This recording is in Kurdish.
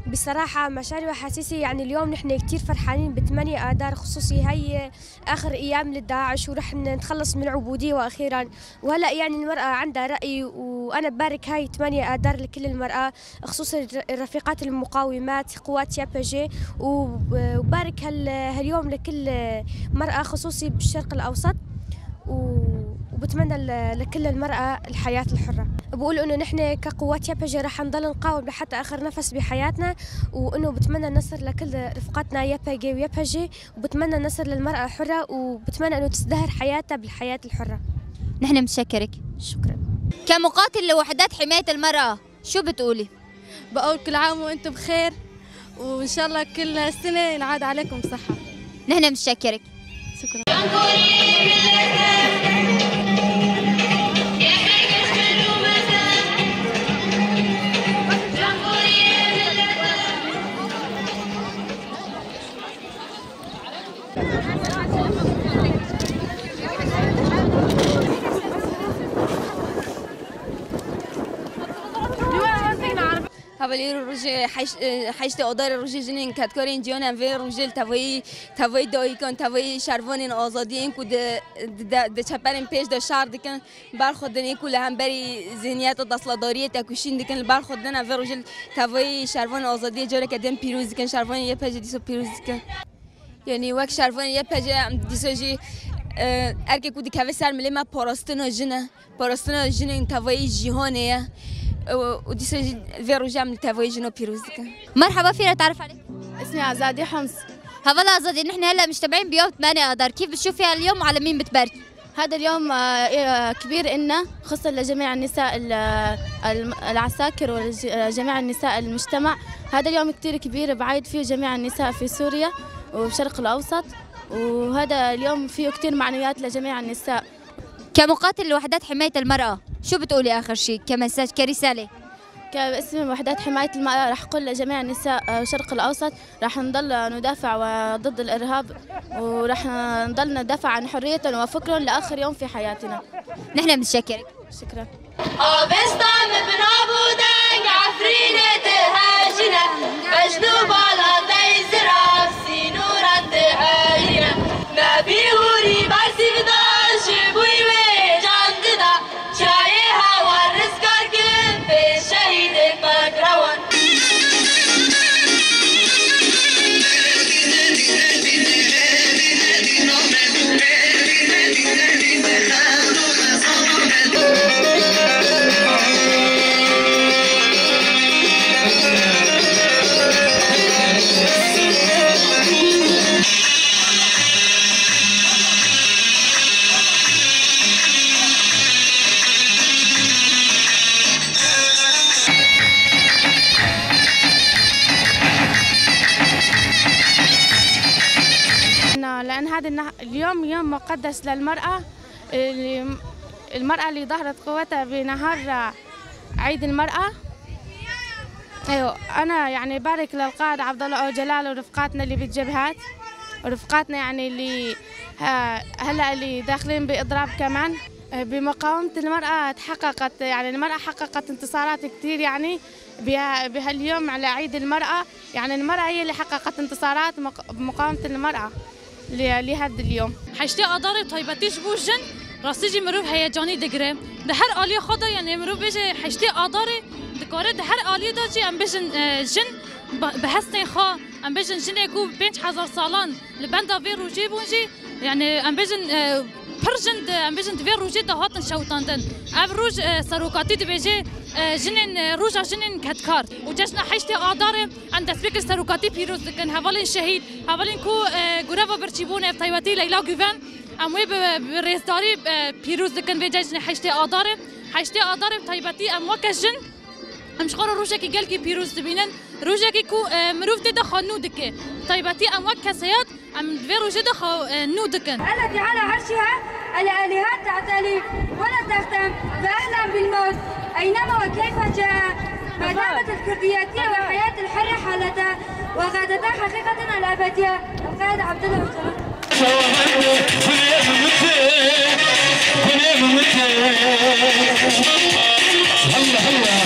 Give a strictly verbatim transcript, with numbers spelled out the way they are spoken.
بصراحة مشاعري وأحاسيسي، يعني، اليوم نحن كتير فرحانين ب ثمانية آذار، خصوصي هاي آخر أيام لداعش ورح نتخلص من العبودية وأخيرًا. وهلأ يعني المرأة عندها رأي، وأنا ببارك هاي ثمانية آذار لكل المرأة، خصوصًا الر-، الرفيقات المقاومات، قوات يابجي، وب-، وبارك هال-، هاليوم لكل مرأة، خصوصي بالشرق الأوسط. و-، وبتمنى ل-، لكل المرأة الحياة الحرة. بقول إنه نحن كقوات يابجي رح نضل نقاوم لحتى آخر نفس بحياتنا، وإنه بتمنى النصر لكل رفقاتنا يابجي ويابجي، وبتمنى النصر للمرأة الحرة، وبتمنى إنه تزدهر حياتها بالحياة الحرة. نحن بنشكرك. شكرًا. كمقاتل لوحدات حماية المرأة، شو بتقولي؟ بقول كل عام وانتم بخير، وإن شاء الله كل سنة ينعاد عليكم صحة. نحن بنشكرك. شكرًا. Hevalî rojê heşt-, e, heştê Adarê rojê jinên kedkarên cîhan em vê rojê li tevayî, tevayî dayikan, tevayî şervanên azadiyên ku di, di, di, di çeperên pêş de şer dikin, ber xwe dinê ku li hemberî zihniyeta desthilatdariyê tekoşîn dikin, li ber xwe dine vê rojê li tevayî şervanên azadiyê careke din pîroz dikin, şervanên Y P G dîsa pîroz dikin. Yanî wek şervanên Y P G em dîsa jî, e, erkê ku dikeve ser milê me parastina jin e, parastina jinên tevayî cîhanê ye. E, û dîsa jî vê rojê em li tevayî jina pîroz dikin. مرحبا، فينا تعرف عليك؟ اسمي آزادي حمص. هلا آزادي، نحن هلا مجتمعين بيوم ثمانية آذار، كيف بتشوفي هاليوم وعلى مين بتباركي؟ هذا اليوم، آه، آه، كبير إلنا، خصوصًا لجميع النساء ال-، الم-، العساكر وجميع النساء المجتمع. هذا اليوم كتير كبير بعيد فيه جميع النساء في سوريا وبشرق الأوسط، وهذا اليوم فيه كتير معنويات لجميع النساء. كمقاتل لوحدات حماية المرأة، شو بتقولي آخر شي كمساج، كرسالة؟ كاسم وحدات حماية المرأة رح أقول لجميع النساء، آه، الشرق الأوسط، رح نضل ندافع، آه، ضد الإرهاب، ورح نضل ندافع عن حريتهم وفكرهم لآخر يوم في حياتنا. نحن بنشكرك. شكرًا. Avesta min bi nav û deng Efrînê dihejine, Mecnû bala dey zirav sînoran diheyîne. Me bî hûrî bersîv da, ji bûyî wê can dida. Çiyayê hawar rizgar kin, pê şehîdê qedrewan. لأن هذا النه-، اليوم يوم مقدس للمرأة، اللي، المرأة اللي ظهرت قوتها بنهار عيد المرأة. أيوة، أنا يعني بارك للقائد عبد الله أوجلال ورفقاتنا اللي بالجبهات، ورفقاتنا يعني اللي ه-، هلأ اللي داخلين بإضراب كمان. بمقاومة المرأة تحققت، يعني المرأة حققت انتصارات كتير يعني بها-، بهاليوم على عيد المرأة، يعني المرأة هي اللي حققت انتصارات مق-، بمقاومة المرأة. ل-، لهاد اليوم. Heştê Adarê taybetî ji bo jin rastî jî mirov heyecanî digire. Di her aliyê xwe de, yanî mirov bêje heştê Adarê, dikare di her aliyê de jî em bêjin, e, jin bi, bi hestên xwe, em bêjin jinê ku pênc hezar salan li benda vê rojê bûn jî, yanî em bêjin, e, pir jin di, em bêjin di vê rojê de hatin şewitandin. Ev roj, e, serokatî dibêje, e, jinên, e, roja jinên kedkar û cejna heştê Adarê. Em destpêkê serokatî pîroz dikin, hevalên şehîd, hevalên ku, e, greva birçîbûnê, bi taybetî Leyla Guven, em wê bi, bi rêzdarî, e, pîroz dikin vê cejnê heştê Adarê. Heştê Adarê bi taybetî em weke jin, em ji xwe re rojekî gelkî pîroz dibînin. Rojekî ku, e, mirov tê de xwe nû dike. Bi taybetî em wek kesayet Em di vê rojê de xwe, e, nû dikin. التي على عرشها الآلهة تعتلي ولا تهتم فأهلا بالموت أينما وكيف جاء، ما دامت الكردياتية والحياة الحرة حالتها وغادتا حقيقتنا الأبدية. القائد عبد الله أوجلان. هلا، هلا.